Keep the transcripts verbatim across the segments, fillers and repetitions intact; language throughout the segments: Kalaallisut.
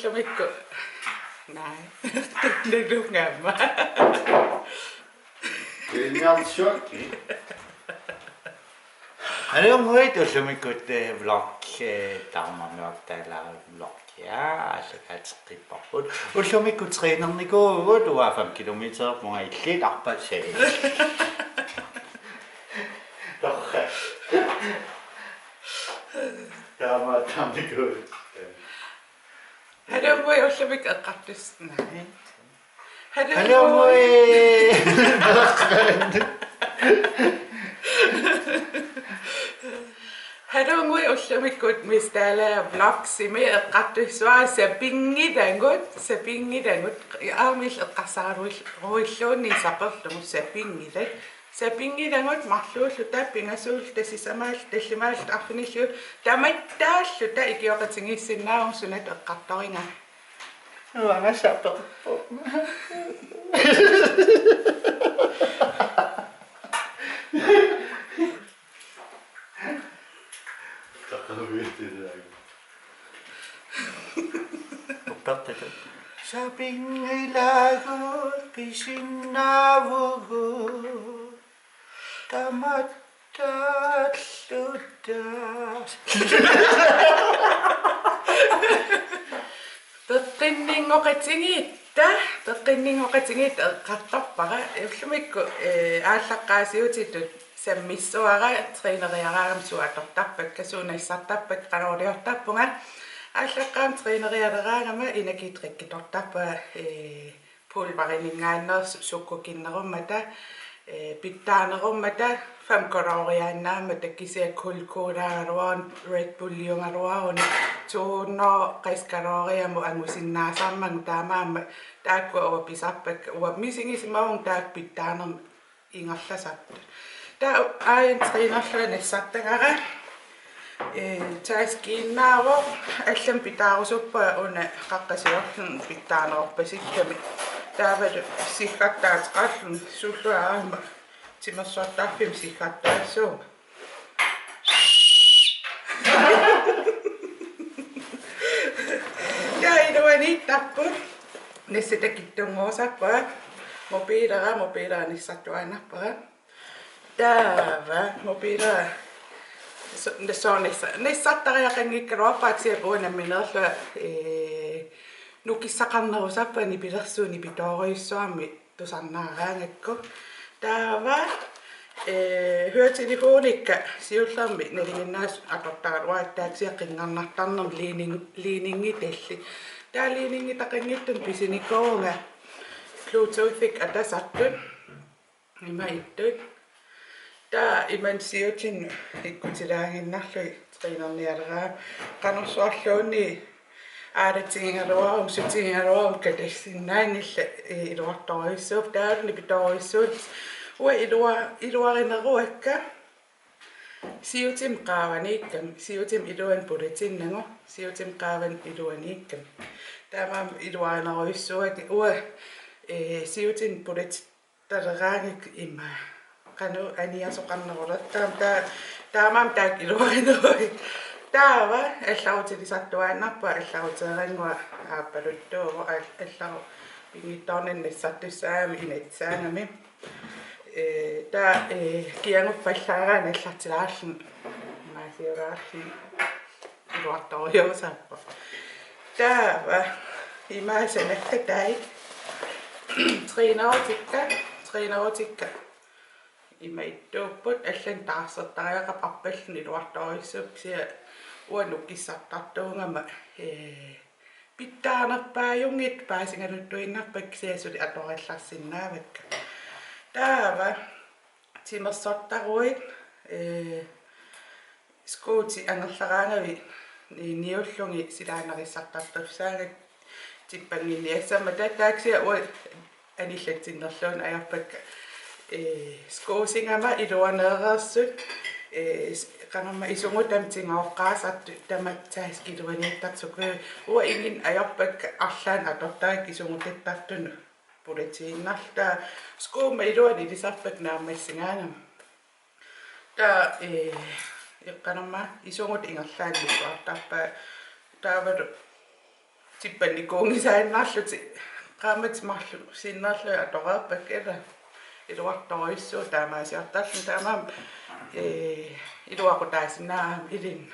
Ullumikkut. Nej. Lulungama. Linjatsuakki. Hallo, moi, ullumikkut, eh, vlog, eh, tamarmiortaala vlog. Ja, aallakaateqqipparput. Ullumikkut trænernikuuvugut, uanga fem kilometer punga illit arpassaat. Torra. Taama taamikuuvugut. Hallo, moi, ullumikkut eqqartussaq. Nej. Hallo, Hallo, moi. Moi. Hallo, moi, ullumikkut Miss Dalager Vlogsimi eqqartussavara sapinngilagut, sapinngilagut. Aamma illit eqqarsaaruilluunniit saperlugu, sapinngilagut. Sapinngilagut marluulluta, pingasuulluta, sisamaalluta, tallimaalluta, arfinilluta, tamattaalluta, ikioqatigiissinnaagutta suna eqqartoriga. Uanga saperpunga. Uppertitut. Sapinngilagut pisinnaavugut. Tamattaalluta. Peqqinninngoqatigiitta, peqqinninngoqatigiitta eqqartorpara. Ullumikkut, eh, aallaqqaasiutitut sammissavara, træneriaraangama suut atortarpakka, suut nassartarpakka, qanoq iliortarpunga. Aallaqqaammut trænerialeraangama energidrikkitortarpunga, eh, pulveriminngaanneersut sukkukinnerummata, eh, pitsaanerummata, fem kaloriinnaammata, kisianni Coca-Colaagaluaruni, Red Bulliugaluaruni, to hundrede og tres kaloriimut angusinnaasarmagu, taamaammat taakkua uanga pisarpakka, uanga misigisimavunga taakku pitsaanermut ingerlasartut. Taava aajuna træneriarlunga nassartagara. Eh, taskiinnaavoq, allamik pitsaarusuppara una qaqqasiorluni pitsaanerorpasikkami. Taavalu siggartaateqarluni, sullua aamma timersortarfimmi siggartaassuunga. Taava iluaniittarput. Nassataq kittunnguusarpara. Mobiilera, mobiilera nassartuaannarpara. Taava mobiilera so-, so-, nassa-, nassartariaqanngikkaluarpara, kisianni uanga nammineerlunga, eh, nukissaqarnerusarpunga nipilersuut nipitoorujussuarmik tusarnaaraangakku. Taava, eh, høretelefonikka siullermik nalinginnaasut atortaraluarakku, taava kisianni qinngarnartarnermik ledning-, ledningitallit. Taava ledningitaqanngitsuni pisinikuuvunga Bluetoothikka atasartut. Ima ittut. Taava imannak siutinnut ikkutilaaginnarlugit trænerialeraangama, qanorsuarluunniit aalatigigaluaruma, sutigigaluaruma katassinnaanngillat, eh, iluartorujussuupput, taavalu nipitoorujussuulluni. Uanga ilua-, iluarineruakka siutima qaavaniikkami, siutima iluani pulatinnagu, siutima qaavani iluaniikkami. Taamaammat iluarinerujussuuakka uanga, eh, siutima pulat- taleraangakku ima. Qanoq aniasoqarnerulertarama, taa-, taamaammat taakku iluarineruakka. Taava allarutilisartuaannarpunga, allaruteerannguaq aappaluttuuvoq, al-, allarut pinngitsoornani nassartussaagami inatsisaagami. Eh, taava, eh, kiaguppallaaraanni allartilaarluni. Imaasiulaarluni. Iluartorujussuusarpoq. Taava imaassinnaavoq taava. Trænerutikka, trænerutikka. Ima ittuupput, allanik taarsertariaqarput, arpalluni iluartorujussuupput, kisianni uanga nukissartartuugama, ee, pitsaanerpaajunngitsut paasigaluttuinnarpakka, kisianni suli atorallarsinnaavakka. Taava timersortaruit, ee, skuutit angerlaraangavit ni-, niullugit silaannarissartartussaagakkit tippannginniassammat, taava kisianni uanga anillatsinnerluunniit ajorpakka, ee, skuusigama iluaneereersut, ee, s-, qanormaa isugutami tigooqqaasartut, tamatta taskiluaniittartut, uanga inginnit ajorpakka arlaannik atortarakkit isugutattartunut pulatiinnarluta, skuumma iluanni ilisarpakka naammassigaangama. Taava, ee, eqqanerma isugut ingerlaannaq iluartarpaat, taavalu tippannikuunngisaannarlutik qaammatit marluk sinnerlugit atoreerpakka, ila iluartorujussuuvoq taamaasiortarluni. Taamaammat, ee, iluaqutaasinnaavara ilinnut.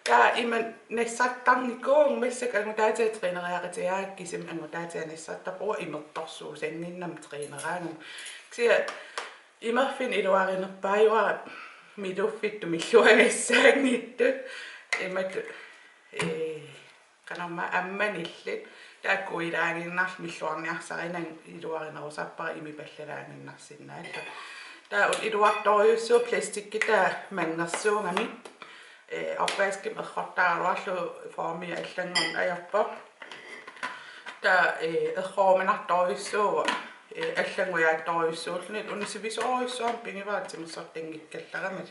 Taava ima nassartarnikuuvunga, massakkut angutaatiga træneriaqatigaakka, kisimik angutaatiga nassartarpoq, uanga imertorsuusannginnama træneraangama. Kisianni imerfinnut iluarinerpaajuara miluffittut milluagassaanngitsut. Imatut, ee, qanormaa ammanillit. Taakku ilaaginnarlugu milluarniarsarinagu iluarinerusarpara imipallalaaginnarsinnaallugu. Taava iluartorujussuuvoq, plastikkitaa manngersuugami. Ee, opvaskimik errortaraluarlugu formia allanngorneq ajorpoq. Taava, ee, erroruminartorujussuuvoq, ee, allanngujaattorujussuulluni, una sivisoorujussuarmik pigivara timersortanngikkallarami.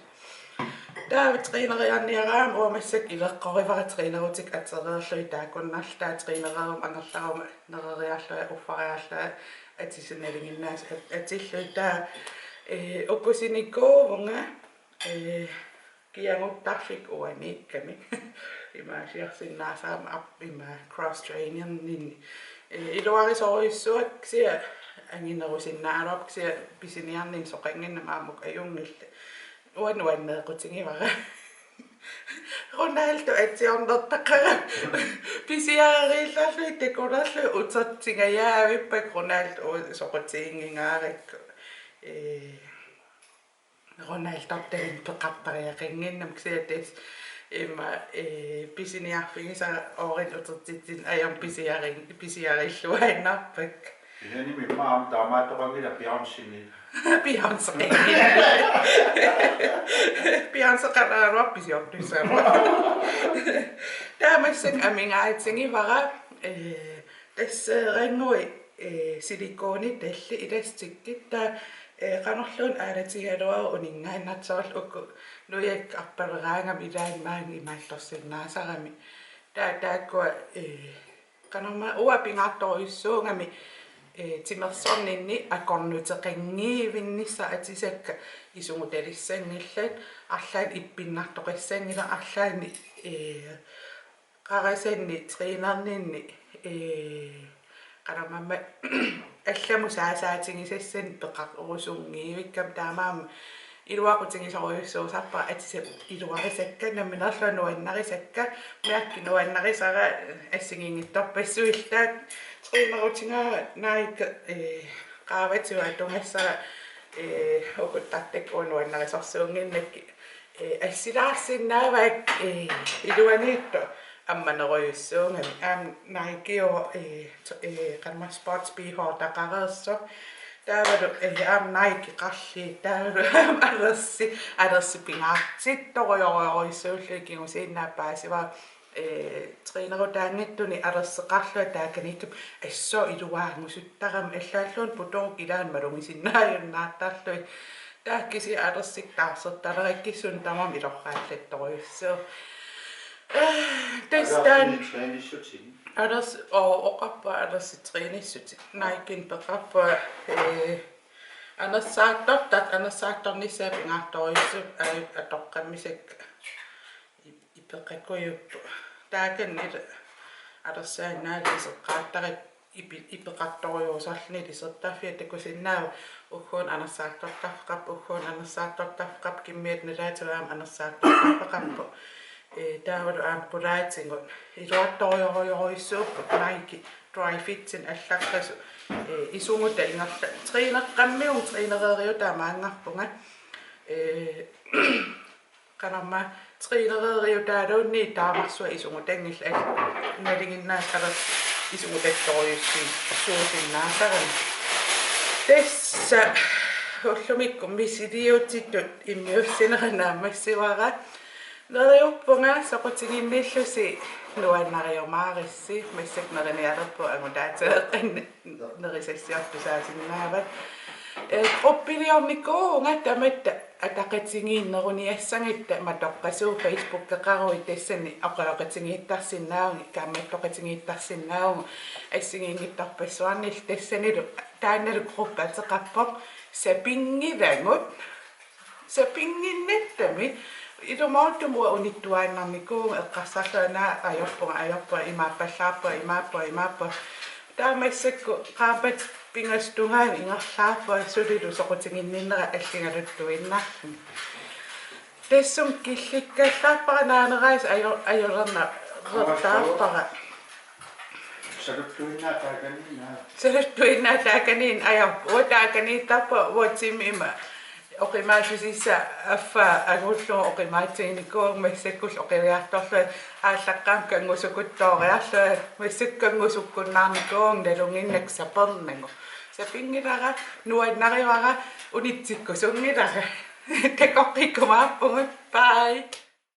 Taava træneriarniaraangama uanga massakkut ileqqorivara trænerutikka atereerlugit taakkunnarlugu, taava trænereeruma angerlaruma nereriarlunga uffariarlunga atisanik nalinginnaasut at-, atillugit. Taava, ee, ukusinikuuvunga, ee, kiaguttarfik uaniikkami. Imaasiorsinnaasarama ap-, ima cross trainerninni. Ee, iluarisorujussuakka, kisianni anginerusinnaagaluarpoq, kisianni pisiniarninni soqannginnama aamma uku ajunngillat. Uanga nuanneequtigivara. Ronaldo atsiornertaqarami. Pisiareriillarlugit takulerlugit utertingajavippakka Ronaldo, uanga soqutiginngikkaluarpara. Ee, Ronaldo taanna peqartariaqannginnama, kisianni tassa ima, ee, pisiniarfigisara oorit utertitsineq ajormat pisiari-, pisiarilluinnarpakka. Ilanimi maam taamaattoqanngilaq Beyoncéni. Beyoncé qanngilaq. Beyoncé qanngilaq pisiortussaq. Taava massakkut amigaatigivara, ee, tasseerannguit, ee, silikonitallit, elastikkit, taava, ee, qanorluunniit aalatigigaluarutta uninngaannartoq, soorlu uku nujakka arpaleraangamik ilaanni maanga imaattorsinnaasarami. Taava taakkua, ee, qanormaa uanga pingaartorujussuugami, ee, timersorninni akornuteqanngivinnissaq atisakka isugutalissanngillat, arlaannik ippinnartoqassanngilaq, arlaannik, ee, qarasanni trænerninni, ee, qanormaa allamut saasaatigisassanik peqarusunngivikkami, taamaammat iluaqutigisorujussuusarpara atisat iluarisakka, nammineerlunga nuannarisakka, mærkit nuannarisara assigiinngitsorpassuillu. Taava trænerutigaara Nike, ee, qaavatigut atugassara, ee, ukuttartakka uanga nuannarisorsuunnginnakkit, ee, assilaarsinnaavakka, ee, iluaniittoq ammanerujussuugami. Aamma Nike-uvoq, ee, to-, ee, qanormaa sports B H-taqareersoq. Taavalu, ee, aamma Nike-qarlii, taavalu aamma alersi, alersi pingaartittorujorujussuullugit kingusinnaappaasiva, ee, trænerutaanngitsuni alerseqarlunga taakaniittup assut iluaangusuttarami, allaalluunniit putoq ilaanni malugisinnaajunnaartarlugit. Taava kisianni alersikka taarsertalerakku kisianni tamarmik ilorraallattorujussuupput. Ee, tassa taanna. Alersi trænissutit. Alersi, oo, oqarpunga alersi trænissutit. Nike-mi peqarpunga, ee, anersaartortat, anersaartornissaat pingaartorujussuupput, aa, atoqqammisakka. Ip-, ipeqakujupput. Taakanilu alersaannaali iseqqaartarakku ipi-, ipeqartorujussuusarluni isertarfia takusinnaavat, ugguuna anersaartortarfeqarpoq, ugguuna anersaartortarfeqarpoq, kimmiata nalaatigut aamma anersaartortarfeqarpoq. Ee, taavalu aamma qulaatigut iluartorujorujussuupput Nike Dri-FIT-inik allaqqasut. Ee, isuguta ingerla-, træneqqammiunga trænereeriutaa maanngarpunga. Ee, qanormaa trænereeriutaaluunniit taamarsuaq isugutanngillat, nalinginnaasut alersit isugutattorujussuusinnaasarami. Tassa ullumikkut misiliutitut immiussinera naammassivara. Neriuppunga soqutiginnillusi, nuannariumaarissi, massakkut nerinialerpunga angutaateeqqanni nerisassiortussaasinnaavara. Ee, gruppiliornikuuvunga tamatta ataqatigiinneruniassagatta matoqqasuuvoq, Facebookeqaruit tassani oqaloqatigiittarsinnaavugut, kaammattoqatigiittarsinnaavugut assigiinngitsorpassuarnillu, tassanilu taannalu gruppi ateqarpoq Sapinngilagut. Sapinnginnattami Ilumoortumik unittuaannarnikuuvunga, eqqarsarlunga ajorpunga, ajorpunga, imaappallaarpunga, imaappunga, imaappunga. Taava massakkut qaammatit pingasut tungaanut ingerlaarpunga, sulilu soqutiginninnera alligaluttuinnarluni. Tassami killikkallarpara naaneraasoq ajo-, ajornarnerartarpara. Saluttuinnaq taakaniinnaq. Saluttuinnaq taakaniinnaq ajorpoq. Uanga taakaniittarpunga uanga timima oqimaassusia, affaa angullugu oqimaatsiginikuuvunga, massakkullu oqiliartorlunga, aallaqqaammut kanngusukuttooriarlunga, massakkut kanngusukkunnaarnikuuvunga nalunnginnakku sapernagu. Sapinngilara, nuannarivara, unitsikkusunngilara. Takoqqikkumaarpugut. Bye.